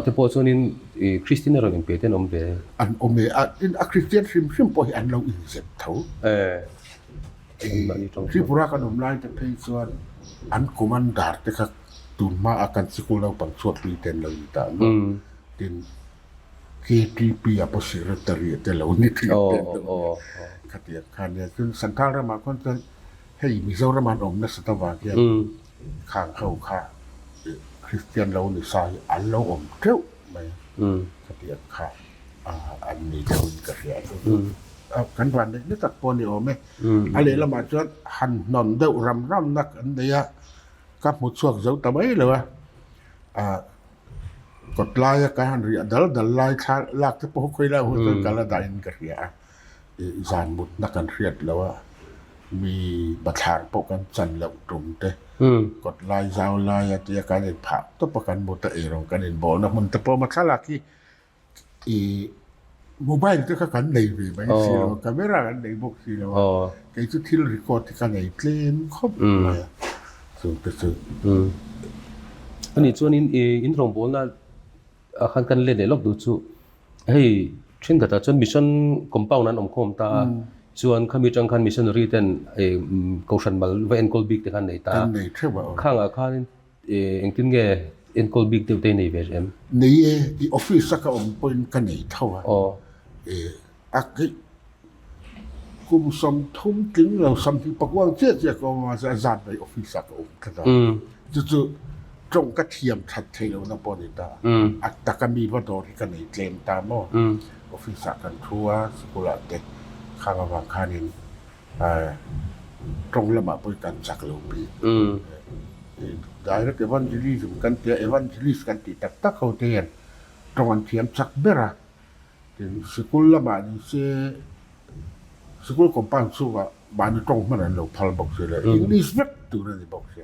te pawh chuanin Kristian a rawn inpe te an awm ve. An awm e. A Kristian hrim hrim pawh hi an lo inzep tho. Tripura kan awm lai te phei chuan an commander te kha tun hma a kan sikul naupang chhuakpui te an lo ni ta ang a, tin KTP ah pawh secretary te lo ni thin te an lo ni a, khatiang kha nia. Chuan Santhal ramah khawn chuan hei Mizoram an awm nasat avang hian khang ho kha Kristian lo ni sa hi an lo awm teuh mai a, khatiang kha an ni deuhin ka hria a. Kan van neih na tak pawh a ni awm e. A lehlamah chuan han hnawn deuh ram ram na kan nei a, ka hmu chhuak zo ta mai lo a. Ah kawt laia ka han riah dal dal lai thla lak te pawh khawi lai hun chuan ka la dahin ka hria a. Ih zan mutna kan hriat lo a, mi bathlar pawh kan chan loh tum te, kawt lai zau laia tia kan inphah tawp a kan mut a eirawng kan inbawlna hmun te pawh a awm a, thlalak hi I mobile te kha kan nei ve mai si lo a, camera kan nei bawk si lo a, kei chu thil record hi ka nei tlem khawp mai a, chu te chu. Ani chuanin i in rawngbawlna ah khan kan let leh lawk duh chu hei. Thenkhatah chuan mission compound an awm khawm ta a, chuan khami atang khan missionary ten kohhran mal va enkawl bik te khan nei ta a, khangah khanin engtin nge enkawl bik deuh te i nei ve em? Nei e, i office a ka awm pawhin ka nei tho a, a kum 30 tling lo 29 chiah chiah ka awm a, mahse a zat mai office ah ka awm tlat a, chu chu tawng ka thiam that thei lo na pawh a ni ta, a taka mi va dawr hi ka nei tlem ta maw, office ah kan thu a, school ah te khang avang khanin tawng lamah pawh kan chak lo bik. Direct evangelism kan tia, evangelist kan tih tak tak ho te hian tawng an thiam chak ber a. Tin, sikul lamah ni se, sikul compound chhungah mahni tawng hman an lo phal bawk si le, English vek tur a ni bawk si.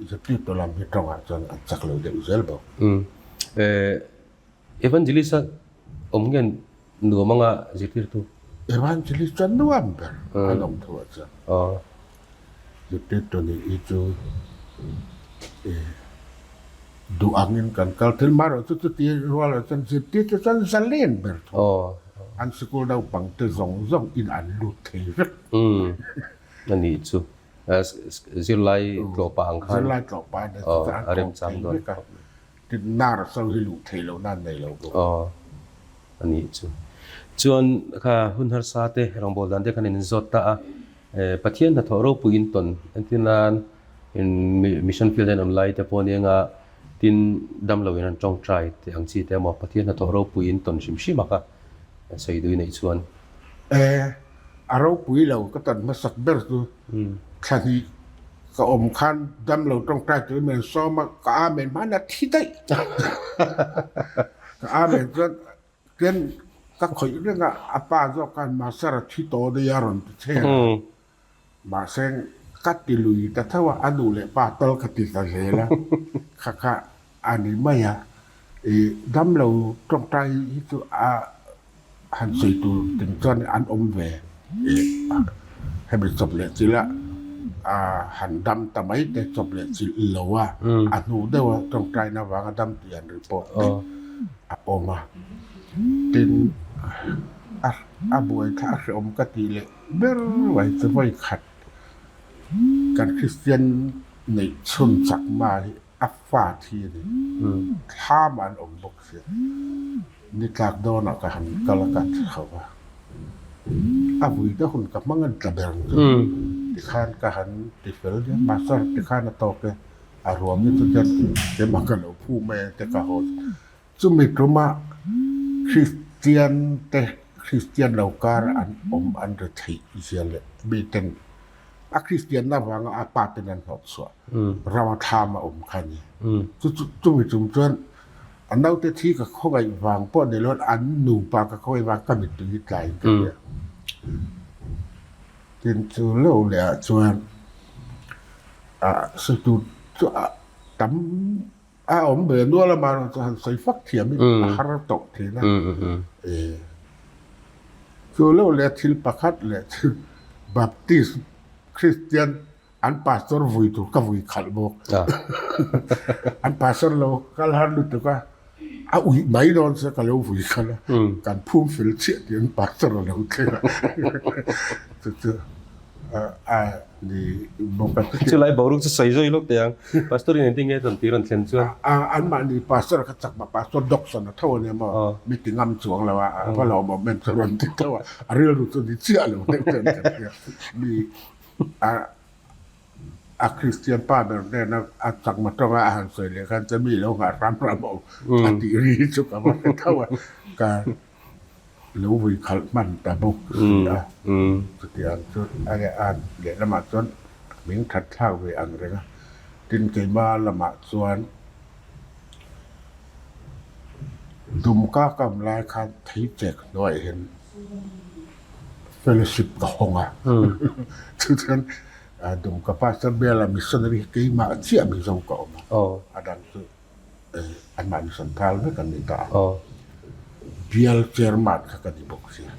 Zirtirtu lam hi tawngah chuan an chak lo deuh zel bawk. Evangelist a awm nge nuam anga zirtirtu? Evangelist chuan nuam ber an awm tho ah chuan. Zirtirtu nih hi chu Duh angin kan kal thil marawh chu chuti rual ah chuan zirtir te chuan zalen ber thung. An sikul naupang te zawng zawng in an lut thei vek. Umm a nih chu. Zirlai tlawhpah ang khan. Zirlai tlawhpah nen chu chuan an kawm thei vek a. Tin nurse ho hi luh theih loh nan nei lo bawk. Aw a nih chu. Chuan kha hun harsa te rawngbâwl dan te khan in zawt ta a. Pathian hnathawh ropui in tawn entir nan mission field an awm lai te pawh nia nga tin damlo in an tawngtai tih ang chi te emaw Pathian hnathawh ropui in tawn hrim hrim a kha sawi duh i neih chuan. E, a ropui lo ka tawn hmasak ber chu thla hnih ka awm khan damlo tawngtai tur in sawm a, ka amen hman a thi daih. Ka amen chuan Ken ka khawih reng a, a pa zawk khan Master a thi tawh daih a rawn ti che a. Mahse ka ti lui ta tho a, a nu leh pa tal ka ti ta zel a, kha kha a ni mai a. I damlo tawngtai hi chu a han sawi tur ting chuan an awm ve. I hemi chawp leh chilh a, a han dam ta mai te chawp leh chilh lo a, a hnu deuh a tawngtaina avanga dam tih an report te. A awm a, tin a a buai thla a hrehawm ka tih leh ber mai chu vawi khat kan Kristian neih chhun chak ma hi a fa thi a ni. Thlam an awm bawk sia, ni tlak dawnah ka han kal a ka chho va, a vui te hun ka hmang an tla ber chu tikhan ka han ti fel diam master tikhan a tawk e. A ruam ni chu chuan keimah ka lo phu mai ang te ka haw chu. Chumi tuma Kristian te Kristian lo kar an awm an ri theih zia leh mi ten a Kristianna vanga a pa ten an hnawh chhuah rama thlam a awm kha a ni. Chu chu chumi tum chuan a naute thi ka khawngaih vang pawh ni lo an nupa ka khawngaih vang ka mittui tlaiin ka hria. Tin chu lo leh ah chuan sawi tur chu a tam a awm ve nual a mahrawh chu han sawi fak thiam in a har tawh thin a chu lo leh thil pakhat leh chu Baptist Christian an pastor vui tur ka vui khalh bawk an pastor lo kal har lutuk a a uih mai dawn se ka lo vui khalh a kan phum fel chiah tih an pastor a lo thleng a chu chu a ni bawk a. Chu lai boruak chu sawi zui lawk teh ang. Pastor in engtin nge tawn tir an thlen chuan? A anmahni pastor kha chak mah pastor Dawkson a tho a nia maw mi ti ngam chuang lo a a va lawmawm em chu rawn ti tho a a rilru chu ni chiah lo deuh chuan ka hria mi a a Kristian pa ber hnena a chakma tawnga a han sawi leh khan chuan mi lo nghah hram hram awm a tih ri hi chu ka va hre tho a ka lo vui khalh hman ta bawk si a chutiang chu a leh a lehlamah chuan hming that thlak ve ang reng a tin keima lamah chuan Dumka kam lai khan thei chek hnuaiah hian Fellowship ka hawng a, chu chuan Dumka Pastor Biala Missionary hi keimah chiah Mizo ka awm a, a dang chu anmahni Santhal vek an ni ta a, Bial Chairman kha ka ni bawk sia,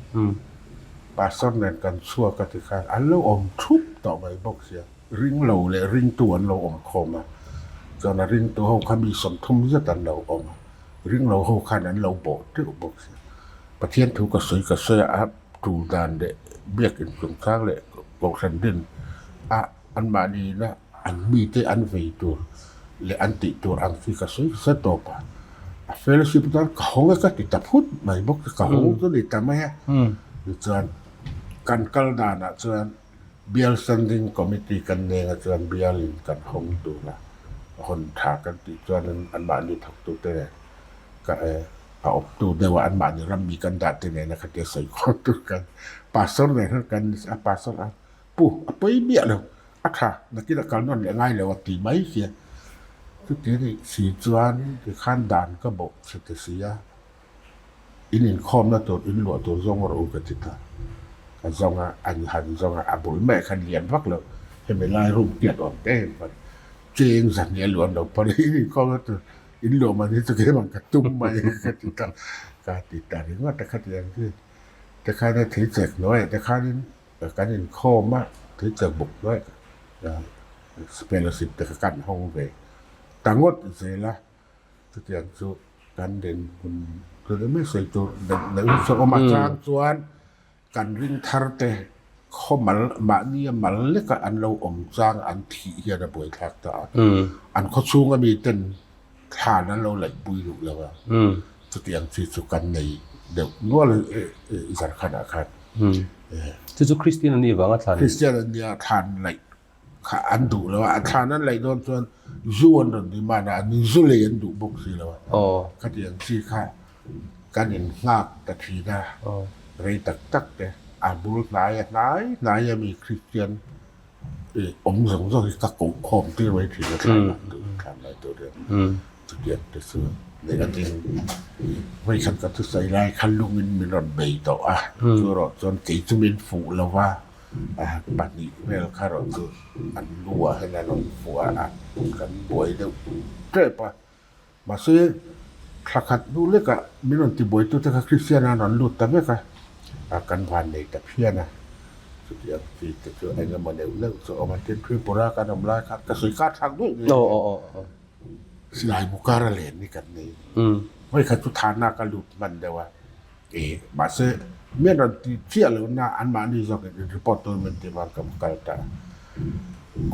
Pastor nen kan chhuak a ti khan an lo awm thup tawh mai bawk sia, ring lo leh ringtu an lo awm khawm a, chuan a ringtu ho kha mi 30 zet an lo awm a, ring lo ho khan an lo bawh teuh bawk sia. Pathian thu ka sawi ka sawi a, a tul dan leh biakin chungchang leh kohhran din a anmahni ina an mite an vei tur leh an tih tur ang chi ka sawi sa tawp a. A fellowship chuan ka hawng e ka ti ta phut mai bawk a, ka hawng chu ni ta mai a. Tichuan kan kal danah chuan Bial Standing Committee kan neng a chuan bialin kan hawng tur a, hawn tha kan tih chuanin anmahni thawktute nen ka a awptu deuh a anmahni rammi kan dah te nena khatia sawi khawm tur kan pastor nen khan kan a pastor a pu a pawi miah lo a tha nakin a kal nawn leh ngai lo a ti mai sia chuti anih si chuan tikhan dan ka bawh chhe ta si a. In inkhawmna tur, in luah tur zawng rawh u ka ti ta. Ka zawng a, an han zawng a, a bul maiah khan lian vak lo, hemi lai room tiat awm te em khan cheng zahnih a luan lo pawh in inkhawmna tur in luah man hi chu keimah ka tum mai ka ti ta, ka ti ta ringawt a khatiang chu. Tikhan a thei chek hnuaiah te khanin kan inkhawm a, thei chek buk hnuaiah fellowship te kha kan hawng ve ta ngawt zel a. Chutiang chu kan dinhmun chu ni mai sawi tur deuh hi chu a awm a. Chang chuan kan ring thar te khaw mal mahnia mal leka an lo awm chang an thih hian a buaithlak ta a. An khaw chhunga mi ten thlan an lo laihpui duh lo a. Chutiang chi chu kan nei deuh nual zarkhanah khan. Chu chu Kristian an nih vanga thlan. Kristian an nia thlan laih Kha an duh lo a, a thlan an laih dawn chuan zu an rawn demand a, an zu lei an duh bawk si lo a. Khatiang chi kha kan in nghak ta thin a, rei tak tak te a bul hnai a hnai hnai a mi Kristian awm zawng zawng hi ka koh khawm tir mai thin a thlan lai tur thlan lai tur hian chutiang te chu neih a ding. Vawikhat ka thusawi lai kha lungin min rawn bei tawh a, chu erawh chuan kei chu min fuh lo va. Pahnih vel kha erawh chu an lu ah hian an rawn fuh a, kan buai deuh tep a. Mahse, thla khat hnu lekah min rawn ti buai tute kha Kristian an rawn lut ta vek a, kan van nei ta phian a. Chutiang chi te chu eng emaw neuh neuh chu a awm a, tin Tripura kan awm lai khan ka sawi kar thlak duai duai a ni. Silai bu kar a len hi kan nei. Vawikhat chu thana ka lut hman deuh a. E, mahse, mi an rawn ti chiah lo na anmahni zawkin in report tur min ti vang ka va kal ta.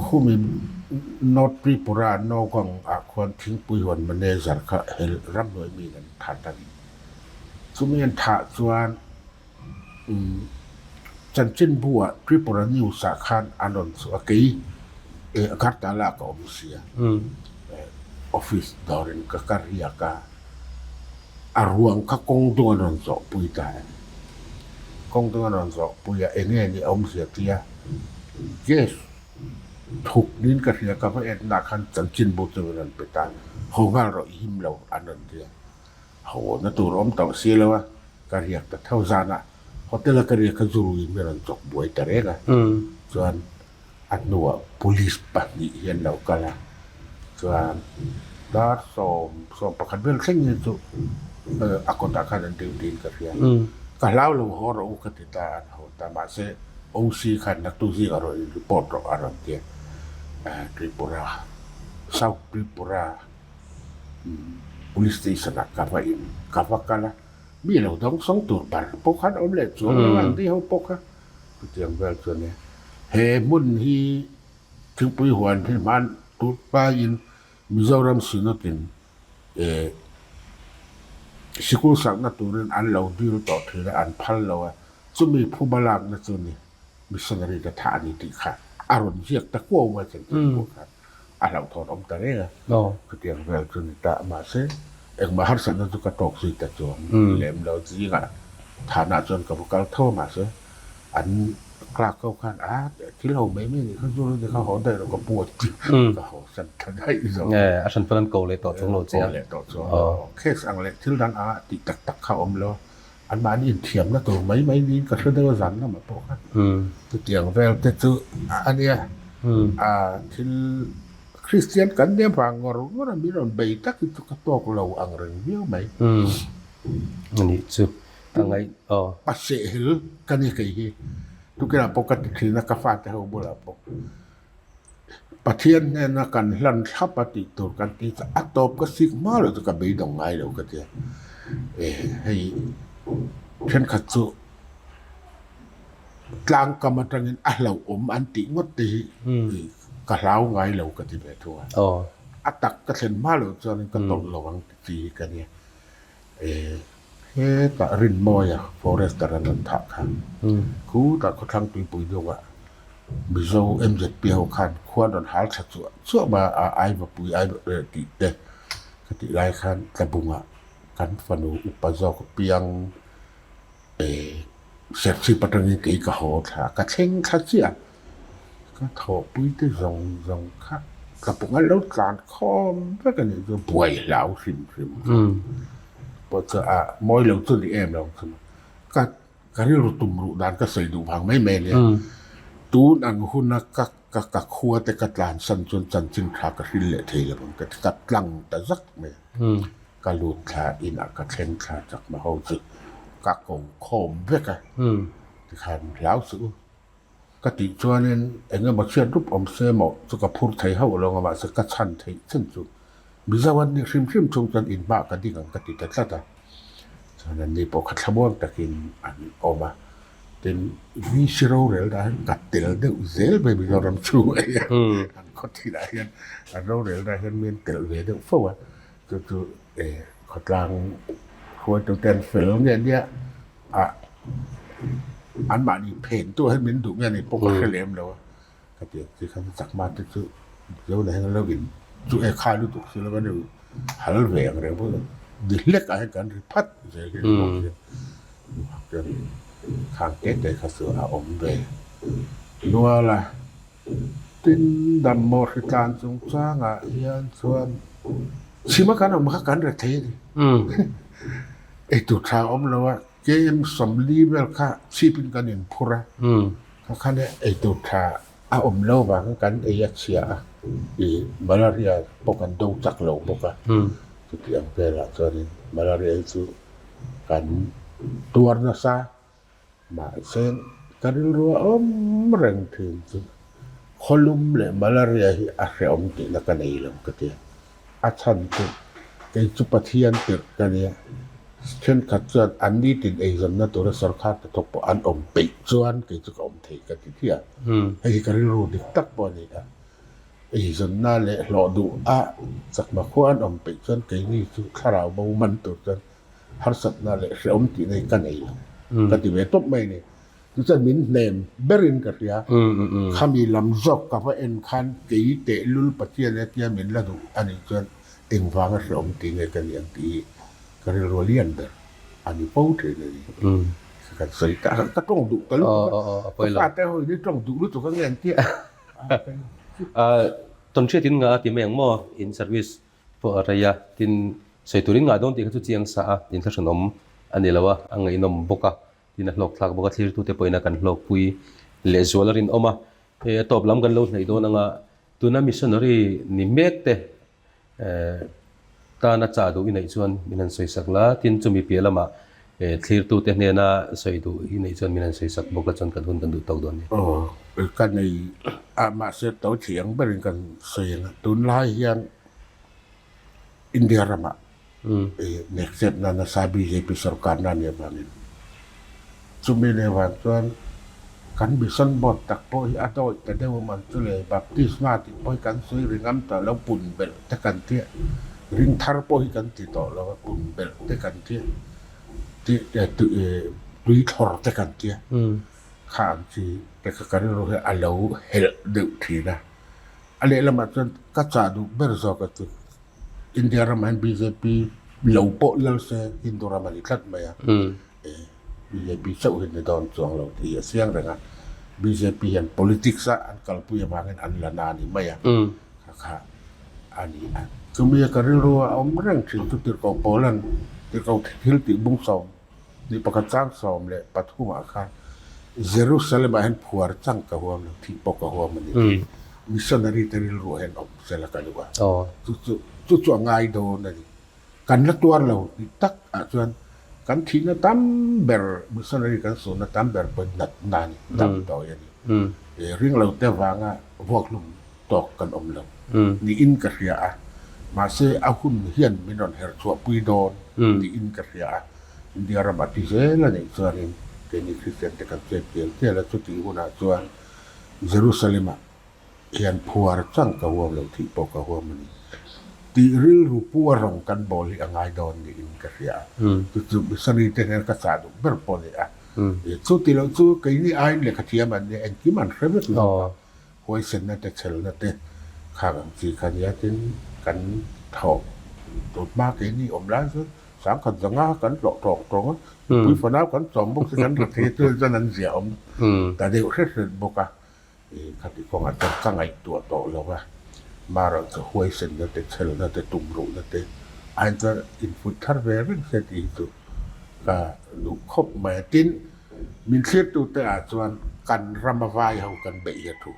Khumin North Tripura Nowgong ah khuan thingpui huan manager kha hel ramhnuai mi an that a ni. Chumi an thah chuan umm chanchinbu ah Tripura News ah khan an rawn chhuah a, kei Agartala ah ka awm sia, office dawrin ka ka riak a. A ruang kha kawng dung an rawn zawh pui ta a ni. Kawng dung an rawn zawh pui a, eng nge ni a awmzia tia gas thuk niin ka hria, ka va enna khan chanchinbu chu min rawn pe ta, haw nghal rawh i him lo an rawn ti a. Haw na tur awm tawh si lo a, ka riak ta tho zan a, hotel a ka riak kha zuruin min rawn chawk buai ta reng a, chuan A hnuah police pahnih hi an lo kal a, chuan dar 11 vel thleng hi chu a kawtah khan an duty in ka hria. Ka hlau lo haw rawh u ka ti ta a, an haw ta. Mahse OC khan naktu zingah rawn in report rawh a rawn ti a, Tripura, South Tripura Police Station ah ka va in ka va kal a, mi lo dawng sawng tur bar pawh khan awm leh chuang lo a, an ti ho pawh kha. Chutiang vel chuan e, he hmun hi Thingpui huan hi hman tur paiin Mizoram Synod-in e sikul sakna turin an lo dil tawh thin a, an phal lo a, chumi phuba lakna chu ni missionary te thah a ni tih kha a rawn ziak ta kuau mai chanchin pawh khan a hlauhthawn awm ta reng a, chutiang vel chu ni ta mahse engmah harsatna chu ka tawk zui ta chuang lem lo zingah thanah chuan ka va kal tho a mahse an clerk ho khan a thil ho mai mai nih kha chu ni kha haw daih rawh ka pu a ti ka haw san tha daih zawk a hran pawn an ko leh tawh chung lo che a ko leh tawh chuang lo case ang leh thil dang anga tih tak tak kha awm lo anmahni inthiamna tur mai mai niin ka hre deuh a zan lamah pawh khan chutiang vel te chu a nia a thil Kristian kan nia vang ngawr ngawr a min rawn bei tak hi chu ka tawk lo ang reng viau mai. Anih chu a ngaih aw. A sehhel ka ni kei hi tukinah pawh ka ti thin a ka fate ho bulah pawh. Pathian hnena kan hlan thlap a tih tur kan ti chu a tawp ka sik hma loh chu ka beidawng ngai lo ka ti a, e hei Thenkhat chu tlangkam atangin a hlauhawm an tih ngawt te hi ka hlau ngai lo ka ti ve thung a. A tak ka thlen hma loh chuanin ka tawlh lo ang ti hi ka nia. Hetah Rinmawia forester an rawn thah kha khutah khawthlang tuipui deuhah Mizo MZP ho khan khua an rawn hal tha chuah chuah mai a, Aivapui tih te ka tih lai khan Tlabungah kan fanu upa zawk piang Serchhip atangin kei ka haw thla ka thleng thla chiah a, ka thawhpui te zawng zawng kha ka pawh an lo tlan khawm vek a nih chu buai hlau hrim hrim kha pawh chu a mawi lo chu ni em lo chu ka ka rilru tum ruh dan ka sawi duh vang mai mai a nia tun ang huna ka ka ka khua te ka tlan san chuan chanchin tha ka hril leh thei lo ang ka ti ka tlang ta zak mai a. Ka lut thla inah ka thleng thla chak ma ho chu ka ko khawm vek a, tikhan hlau suh u. Ka tih chuanin eng emaw chhiat rup awm se maw chu ka phur thei hauh lo ang a, mahse ka chhan theih chin chu Mizo an nih hrim hrim chung chuan inhmah ka ding ang ka ti ta tlat a. Chuan an ni pawh kha thlamuang takin an awm a, tin VC rorel dah hian ka tel deuh zel mai Mizoram chhungah hian an khaw thinah hian an rorel dah hian min telh ve deuh fo a. Chu chu khawtlang hruaitute an fel nge nia a anmahni phen tu hian min duh nge ni pawh ka hre lem lo a ka ti ang chi khan chakma te chu zo la hian lo in chu e kha lutuk si lo a ni hal ve ang reng pawh ni hlek ah hian kan ri phat zel hi bawk hian khang te te kha chu a awm ve nual a. Tin, dammaw hritlan chungchangah hian chuan chhima kan awm kha kan rethei a ni. Eitur tha a awm lo a, KM 40 vel kha chhipin kan inphur a, kha khan eitur tha a awm lo vang kan ei a chhia a, ih malaria pawh kan do chak lo bawk a, chuti ang velah chuanin malaria hi chu kan tuar nasa. Mahse, ka rilru a awm reng thin chu khawlum leh malaria hi a hrehawm tihna ka nei lo ka ti a. A chhan chu kei chu Pathian tirh ka nia, thenkhat chuan an nitin eizawnna tura sorkar te thawk pawh an awm peih chuan kei chu ka awm thei ka ti thiam. Hei hi ka rilru dik tak pawh a ni a. Eizawnna leh hlawh duh a chakma khua an awm peih chuan keini chu thlarau bo man tur chuan harsatna leh hrehawm tih nei ka nei lo ka ti ve tawp mai a ni. Tichuan min hnem berin ka hria, khami lam zawk ka va en khan kei tehlul Pathian e tia min la duh a nih chuan engvanga hrehawm tih nge ka nih ang tih hi ka rilru lian ber a ni fo thin a ni. Kan sawi ta a, ka tawng duh ta lutuk a, ka fate ho in i tawng duh lutuk a nge an tia. Tawnhriat in ngah a ti mai ang maw in service Pawh a rei a, tin, sawi turin ngah dawn tih kha chu chiang sa a, inthlahrunawm a ni lo a, a ngaihnawm bawk a, tin a hlawkthlak bawk a, thlirtute pawhin a kan hlawkpui lehzual a rinawm a. Hei a tawp lam kan lo hnaih dawn anga tuna missionary ni mek te tana chah duh i neih chuan min han sawisak la, tin chumi piah lamah thlirtute hnena sawi duh i neih chuan min han sawisak bawk la chuan kan hun kan duh tawk dawn a ni. Aw, ka nei a, mahse to thiang berin kan sawi ang a, tunlai hian India ramah nekchepna nasa bjp sorkarna a nih avangin chumi leh vang chuan kan mission board tak pawh hi a dawih ta deuh awm ang chu le baptisma tih pawh hi kan sawi ri ngam tawh lo pun belh te kan tia ring thar pawh hi kan ti tawh lo a pun belh te kan tia tui thlawr te kan tia kha ang chi te kha ka rilru hi a lo helh deuh thin a. A lehlamah chuan ka chah duh ber zawk a chu India ramah hian bjp lo pawh lal se Hindu ram a ni tlat mai a, bjp chauh hi ni dawn chuang lo tih hi a chiang reng a, bjp hian politics a an kalpui avangin an la na a ni mai a, kha kha a ni a. Chumi a ka rilru a awm reng thin chu Tirhkoh Paula'n Tirhkoh thil tih bung sawm Ni pakhat chang 13 ah khan Jerusalem ah hian phuar chang ka huam lo, thih pawh ka huam a ni. Missionary te rilru ah hian awm sela ka duh a. Chu chu chu chu a ngai dawn a ni. Kan la tuar lo tih tak ah chuan kan thihna tam ber, missionary kan suhna tam ber pawhin natna a ni, damdawi a ni. Ring lo te vanga vuakhlum tawk kan awm lo niin ka hria a, mahse a hun hian min rawn herchhuahpui dawn niin ka hria a. India ram a ti zel a nih chuanin keini Kristian te kan chet tial tial a, chutih hunah chuan Jerusalem ah hian phuar chang ka huam lo thih pawh ka huam a ni tih rilru pu a rawng kan bawl hi a ngai dawn niin ka hria a, chu chu missionary te hian ka chah duh ber pawh a ni a, chuti loh chu keini aiin lehkha thiam an nia engkim an hre vek lo a. Huaisenna te chelna te khang ang chi kha nia tin kan thawk tun hma keini awm lai chuan sangkhat zanga kan hlawh tawng tawng a, mipui fanau kan chawm bawk si kan ri thei chuan chuan an ziah awm ta deuh hret hret bawk a, khati kawngah chuan ka ngaihtuah tawh lo va, marawh chu huaisenna te chelna te tumruhna te aiin chuan infuih thar ve reng se tih hi chu ka duh khawp mai a, tin Min thlirtute ah chuan kan rama vai ho kan beih hi a thu.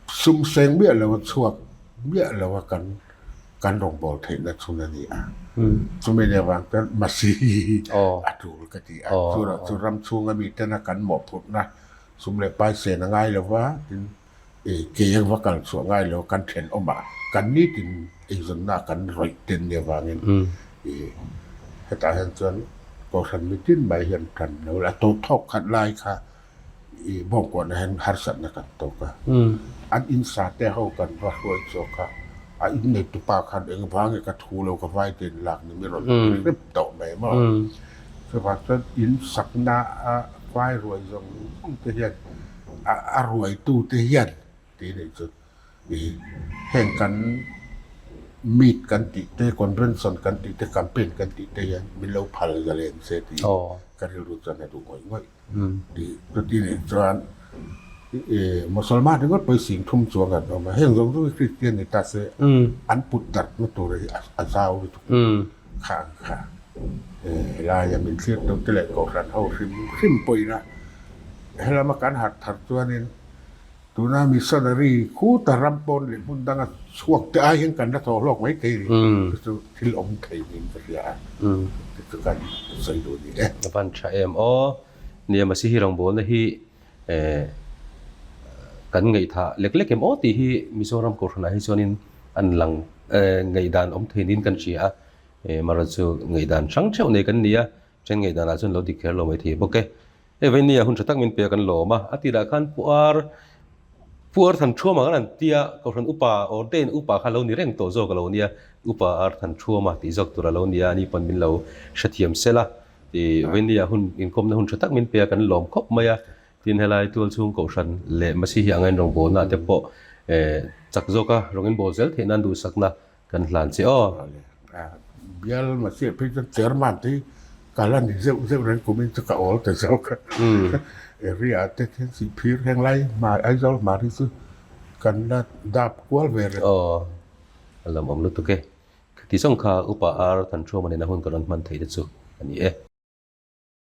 Sum seng miah lo a chhuak miah lo a kan kan rawngbâwl theihna chhun a ni a. Chumi nih avang chuan Masihi a tul ka ti a. Churah chu ram chhunga mitena kan mawhphurhna sum leh pai sen a ngai lo va, tin kei ang va kal chhuah ngai lo kan thenawm ah kan nitin eizawnna kan rawih ten nia vangin hetah hian chuan kohhran mitin mai hian tan lo la tawh thawk khat lai kha bawngkuahna hian harsatna kan tawk a, an insa te ho kan va hruai chhuak a, a inneitupa khan eng vang nge ka thu lo ka vai ten lak ni mi rawn ti hrep tawh mai maw. Chuvang chuan insakna a vai ruai zawng zawng te hian a ruaitute hian tih nih chu heng kan meet kan tih te, convention kan tih te, campaign kan tih te hian min lo phal zalen se tih ka rilru chuan a duh ngawih ngawih. Chuti nih chuan Musalman ringawt pawh hi sing thum chuang an awm a, heng zawng zawng hi Kristian ni ta se an put darhna tur hi a zau lutuk kha ang kha. Helaia min thlir tute leh kohhran ho hrim hrim pawhin a Helama kan harh thar chuanin tuna missionary khuta ram pawn leh hmun danga chhuak te ai hian kan la thaw hlawk mai thei ni. Chu chu thil awm thei niin ka hria a, chu chu kan sawi duh ni e. A van tha em aw. Nia Masihi rawngbawlna hi kan ngaihthah lek lek em aw tih hi Mizoram Kohhranah hi chuanin an lang ngaihdan awm thei niin kan hria a. Marawh chu ngaihdan hrang theuh nei kan ni a, then ngaihdanah chuan lo dik kher lo mai thei bawk e. Hei Vainia hun tha tak min pe a kan lawm a, a tirah khan puar puar than thuama kan han tia Kohhran upa ordain upa kha lo ni reng tawh zawk a lo nia, upa ar than thuama tih zawk tur a lo nia, ani pawn min lo hrethiam sel a, tih Vainia hun inkawmna hun tha tak min pe a kan lawm khawp mai a, tin helai tual chhung Kohhran leh Masihi anga inrawngbawlna te pawh chak zawka rawng inbawl zel theih nan duhsakna Kan hlan che aw. Bial mahse phei chuan chairman te hi ka la ni zeuh zeuh reng kumin chu ka awl ta zawk a. Area te hian Sihphir heng lai hmai Aizawl hmar hi chu kan la dap kual ve reng. Aw a lam awm lutuk e. Khati zawng kha upa ar kan thuam a nena hun ka rawn hman theih te chu a ni e.